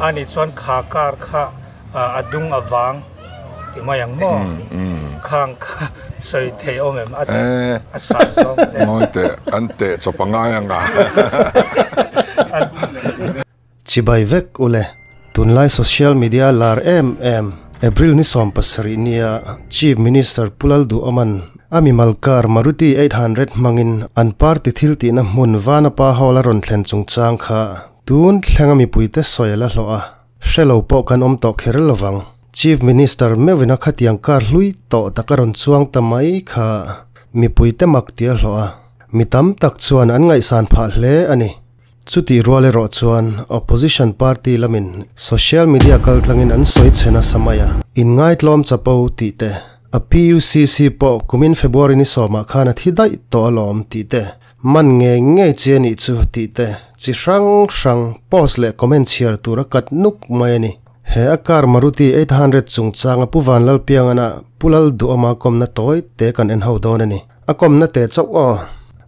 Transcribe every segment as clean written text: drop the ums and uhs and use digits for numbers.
Ani chuan kha car kha a dung a vang ti mai ang maw? Khang kha sawi thei awm em? A san zawng te. Ngawi teh, an teh chawp a ngai ang a. Chibai vek ule, tunlai social media lar em em April ni 17 nia Chief Minister Pu Lalduhawman a mimal car Maruti 800 hmangin an party thil tihna hmun Vanapa Hall a rawn thlen chungchang kha tun thlenga mipuite sawi a la hlawh a, hre lo pawh kan awm tawh kher lovang. Chief Minister meuhin a khatiang car hlui tawh tak a rawn chuang ta mai kha mipuite mak ti a hlawh a, mi tam tak chuan an ngaihsan phah hle a ni. Chutih rual erawh chuan opposition party lamin social media kaltlangin an sawi chhe nasa mai a, inngaitlawm chapo tih te, a PUCC pawh kumin February ni sawmah khan a thi daih tawh alawm tih te, man ngei ngei chi a nih chu tih te, chi hrang hrang post leh comment chhiar tur a kat nuk mai a ni. He a car Maruti 800 chungchanga Pu Vanlalpiangana Pu Lalduhawma kawmna tawi te kan en ho dawn a ni. A kawmna teh chauh aw.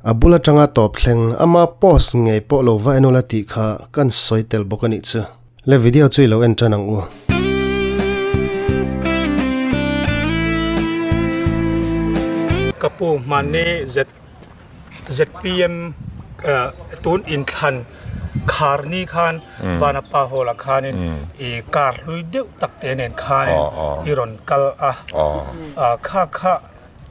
A bul atanga tawp thleng ama post ngei pawh lo va enawla tih kha kan sawi tel bawk a nih chu. Le video chu i lo en tan ang u. Ka pu hmanni ZPM tun inthlan khar ni khan Vanapa Hall ah khanin i car hlui deuh tak te nen khanin i rawn kal a. Kha kha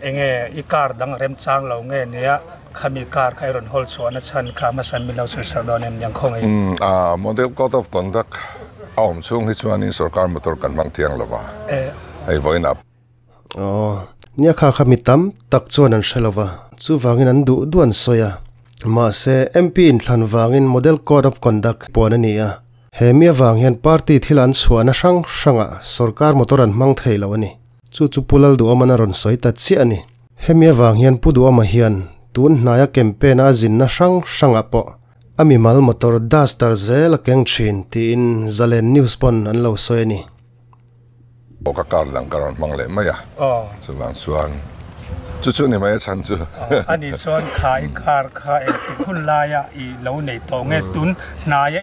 Enge i car dang remchang lo nge nia khami car kha i rawn hawl chhuah na chhan kha hmasa min lo sawi sak dawn em niang khaw ngei. Umm a model code of conduct a awm chhung hi chuanin sorkar motor kan hmang thiang lo va, hei vawiin a. Aw, nia kha kha mi tam tak chuan an hre lo va, chuvangin an duh duh an sawi a. Mahse, MP inthlan vangin model code of conduct puan a ni a, he mi avang hian party thil an chhuahna hrang hrangah sorkar motor an hmang thei lo a ni. Chu chu Pu Lalduhawman a rawn sawi ta chiah a ni. Hemi avang hian Pu Duhawma hian tun hnaia campaign a zinna hrang hrangah pawh a mimal motor duster zel a keng thin tiin Zalen News pawn an lo sawi a ni. Aw ka car dang ka rawn hmang leh mai a, chuvang chuan chu chu ni mai a chhan chu. A nih chuan kha i car kha engtik hun laia i lo nei tawh nge tun hnaia.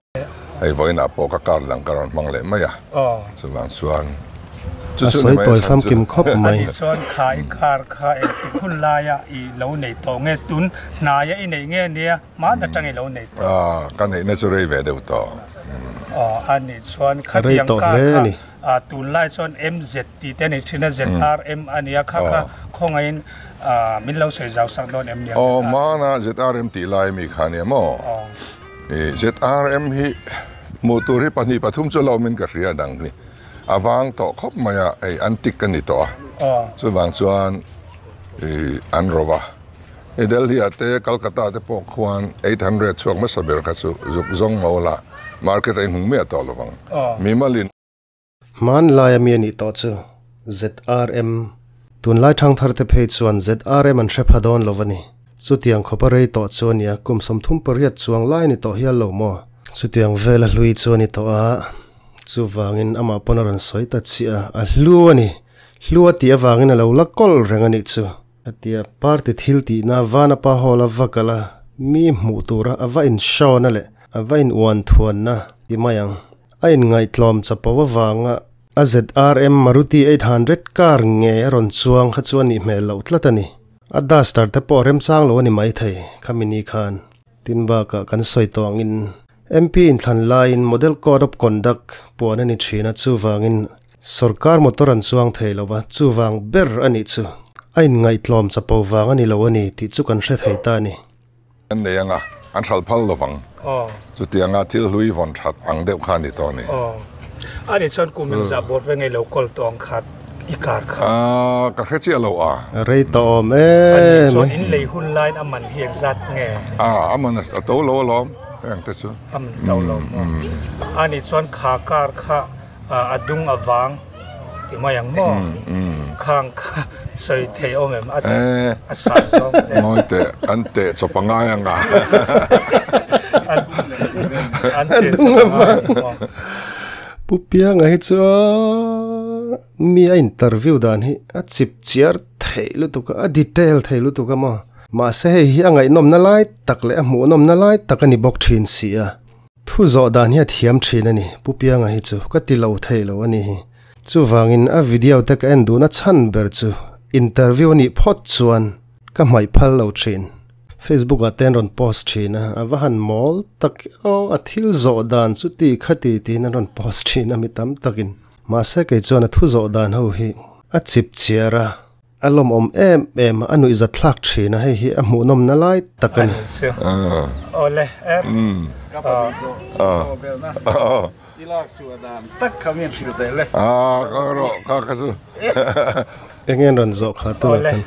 Hei vawiinah pawh ka car dang ka rawn hmang leh mai a, chuvang chuan chu A chu ni sawi mai a tawi chhan chu. famkim khawp mai. Ani chuan kha i car kha engtik hun laia i lo nei tawh nge tun hnaia i neih nge nia hmaan atang i lo nei tawh. Aw ka neihna chu rei ve deuh tawh. Aw ani chuan A rei khatiang tawh car hle kha a ni. tunlai chuan MZ tih te a nei thin a, ZRM a nia kha kha khawngaihin min lo sawi zau sak dawn em nia Aw ZRM. hmaana ZRM tih lai ami kha nia maw? Aw. ZRM hi hmuh tur hi pahnih pathum chu lo min ka hria dang hi a vang tawh khawp mai a, hei an tik a ni tawh a, chuvang chuan ih an ro va. Hei Delhi ah te Calcutta te pawh khuan 800 chhuak hmasa ber kha chu zuk zawng mawl a, market a inhmung miah tawh lovang. Mimalin. Hmanlai a mi a nih tawh chu ZRM. Tunlai thangthar te phei chuan ZRM an hre pha dawn lo a ni. Chutiang khawp a rei tawh chu a nia, kum 38 chuang lai a ni tawh hial lo maw? Chutiang vel a hlui chu a ni tawh a, chuvangin amah pawn a rawn sawi ta chiah a, a hlu a ni. Hlu a tih avangin a lo la kawl reng a nih chu. A tia, party thil tihna Vanapa Hall a va kal a, mi hmuh tura a va inhrawn a leh a va inuan thuanna ti mai ang. A inngaihtlawm chapo avanga a ZRM Maruti 800 car nge a rawn chuang kha chu a nih hmel loh tlat a ni. A duster te pawh remchang lo a ni maithei khami ni khan. Tin bakah kan sawi tawh angin MP inthlan laiin Model Code of Conduct puan a ni thin a, chuvangin sorkar motor an chuang thei lo va, chuvang ber a nih chu. A inngaihtlawm chapo vang a ni lo a ni tih chu kan hre thei ta a ni. An nei anga, an hral phal lovang. Chutianga thil hlui vawn that ang deuh kha a ni tawh a ni. A nih chuan kum engzah bawr ve ngei lo kawl tawh ang kha i kar kha? Ka hre chiah lo a. A rei tawh awm em mai. A nih chuan in lei hun laiin a man hi engzat nge? A man a to lo alawm heng te chu. A man to lo maw? A nih chuan kha kar kha A dung a vang ti mai ang maw? Khang kha sawi thei awm em? A san zawng te. Ngawi teh, an teh chawp a ngai ang a. An teh chawp a ngai ang maw? Pu Pianga hi chu mi a interview dan hi a chip chiar thei lutuk a, a detail thei lutuk a maw? Mahse hei hi a ngaihnawmna lai tak leh a hmuhnawmna lai tak a ni bawk thin si a. Thu zawh dan hi a thiam thin a ni, Pu Pianga hi chu ka ti lo thei lo a ni hi. Chuvangin a video te ka en duhna chhan ber chu interview a nih phawt chuan ka hmaih phal lo thin. Facebook ah te an rawn post thin a, a va han mawl tak aw, a thil zawh dan chu ti kha ti tiin an rawn post thin a mi tam takin. Mahse kei chuan a thu zawh dan ho hi a chip chiar a. A lawmawm em em a, a nuihzat thlak thin a, hei hi a hmuhnawm na lai tak a ni. Eng nge an rawn zawh kha tunah khan?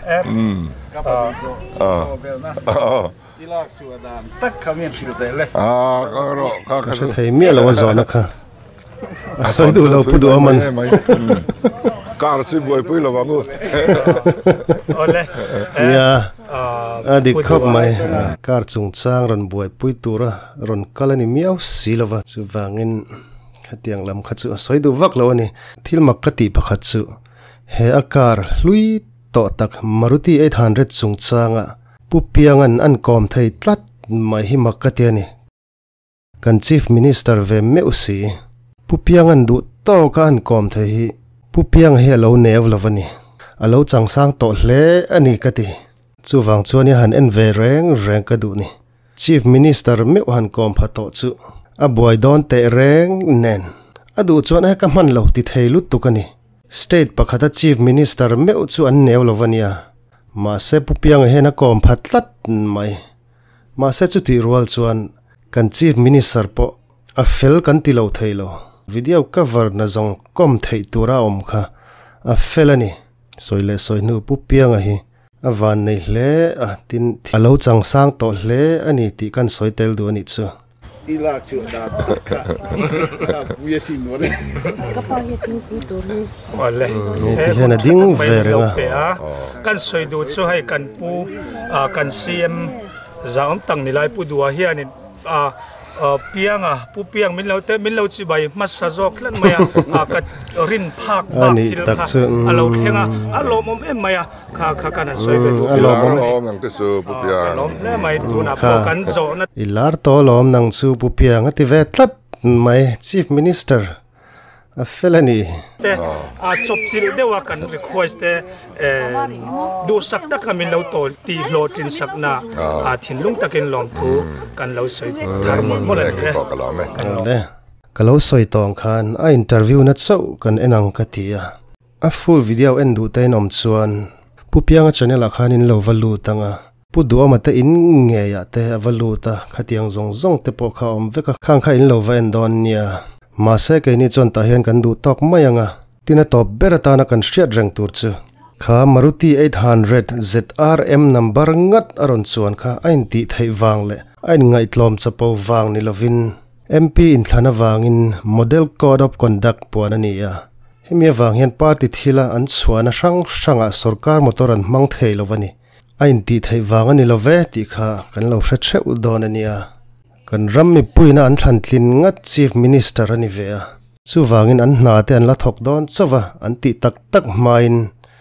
Ka hre thei miah lo a zawhna kha. A sawi duh lo pu duh awm a ni. Car chu buaipui lo ang u. Nia, a dik khawp mai. Car chungchang rawn buaipui tura rawn kal a ni miau si lo va, chuvangin hetiang lam kha chu a sawi duh vak lo a ni. Thil mak ka tih pakhat chu he a car hlui tawh tak Maruti 800 chungchanga Pu Pianga'n an kawm thei tlat mai hi mak ka ti a ni. Kan Chief Minister ve meuh si. Pu Pianga'n duh tawka an kawm thei hi Pu Pianga hi a lo neu lo a ni. A lo changsang tawh hle a ni ka ti. Chuvang chuan i han en ve reng reng ka duh ni. Chief Minister meuh han kawm pha tawh chu a buai dawn teh reng nen a duh chuan e ka hman lo ti thei lutuk a ni. State pakhata Chief Minister meuh chu an neu lo a nia. Mahse Pu Pianga hian a kawm pha tlat mai. Mahse chutih rual chuan kan Chief Minister pawh a fel kan ti lo thei lo. Video cover na zawng kawm theih tura a awm kha a fel a ni. Sawi leh sawi hnu Pu Pianga hi a van nei hle a, tin a lo chang sang tawh hle a ni tih kan sawi tel duh a nih chu. I lak chhuah dan tak kha a pui a sin maw le. Ka pa hi a thingpui tur hi. Awle. Ni ti hian a ding ve reng a. Kan sawi duh chu hei kan pu kan CM zah awm tak ni lai Pu Dua hianin Pianga Pu Piang min lo te min lo chibai hmasa zawk tlat mai a ka rin phak bak thil kha a lo thleng a a lawmawm em mai a. Kha kha kan han sawi ve duh I lar lawm nang te chu Pu Piang. Ka lawm hle mai tunah pawh kan zawhna. I lar tawh lawm nang chu Pu Piang a ti ve tlat mai Chief Minister a fel a ni. Te a chawpchilh deuh a kan request te duhsak taka min lo tawl tih hlawhtlin sakna a thinlung takin lawmthu kan lo sawi thar mawlh mawlh a ni e. Kan lawm e. Ka lo sawi tawng khan a interview na chauh kan en ang ka ti a. A full video en duh te in awm chuan Pu Pianga channel ah khan in lo va lut ang a, Pu Duhawma te in ngei ah te a va lut a, khatiang zawng zawng te pawh kha a awm vek a, khang kha in lo va en dawn nia. Mahse keini chuan tah hian kan duh tawk mai ang a, tin a tawp ber atana kan hriat reng tur chu kha Maruti 800 ZRM number ngat a rawn chuan kha a intih theih vang leh a inngaihtlawm chapo vang ni lovin MP inthlan avangin Model Code of Conduct puan a ni a. Hemi avang hian party thila an chhuahna hrang hrangah sorkar motor an hmang thei lo a ni. A intih theih vang a ni lo ve tih kha kan lo hre theuh dawn a nia. Kan ram mipuiina an thlan tlin ngat Chief Minister a ni ve a. Chuvangin an hna te an la thawk dawn chauh a, an tih tak tak hmain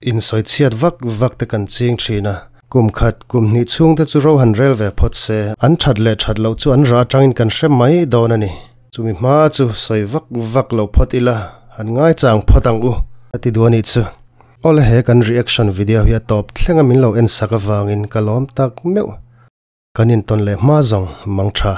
insawi chhiat vak vak te kan ching thin a. Kum khat, kum hnih chhung te chu ro han rel ve phawt se, an that leh that loh chu an rah atangin kan hre mai dawn a ni. Chumi hma chu sawi vak vak lo phawt ila, han ngaichang phawt ang u, a ti duh a nih chu. Awle he kan reaction video hi a tawp thleng a min lo en sak avangin ka lawm tak meuh. Kan intawn leh hma zawng mang tha.